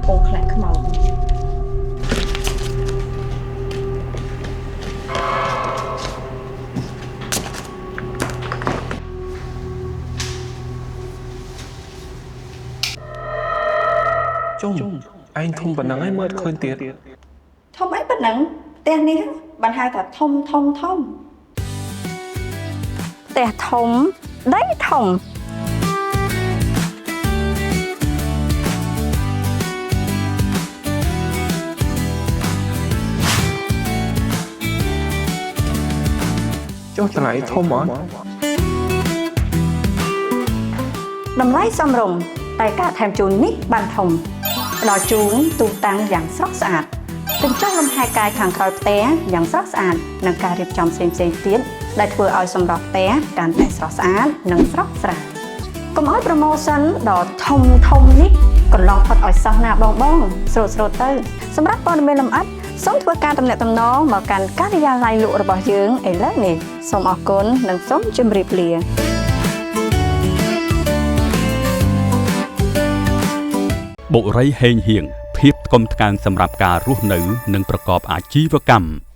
កំពុងខ្លាចខ្មោច ជុំឯងធំប៉ុណ្ណឹងឯងមើលអត់ឃើញទៀត ធំអីប៉ុណ្ណឹងផ្ទះនេះបានហៅថាធំធំធំផ្ទះធំដីធំ ចុះតម្លៃធំអត់ តម្លៃសមរម្យតែការថែមជូននេះបានធំផ្ដល់ជូនទូតាំងយ៉ាងស្រស់ស្អាតកញ្ចក់លំហែកាយខាងក្រោយផ្ទះយ៉ាងស្រស់ស្អាតនិងការរៀបចំផ្សេងៗទៀតដែលធ្វើឲ្យសម្រស់ផ្ទះកាន់តែស្រស់ស្អាតនិងស្រស់ស្រាយកុំឲ្យ promotion ដ៏ធំធំនេះកន្លងផុតឲ្យសោះណាបងបងស្រួតស្រួតទៅសម្រាប់ព័ត៌មានលម្អិតសូមធ្វើការទំនាក់ទំនងមកកាន់ការិយាល័យលក់របស់យើងឥឡូវនេះសូមអរគុណនិងសូមជម្រាបលា បុរីហេងហៀងភាពថ្កុំថ្កើងសម្រាប់ការរស់នៅ និងប្រកបអាជីវកម្ម។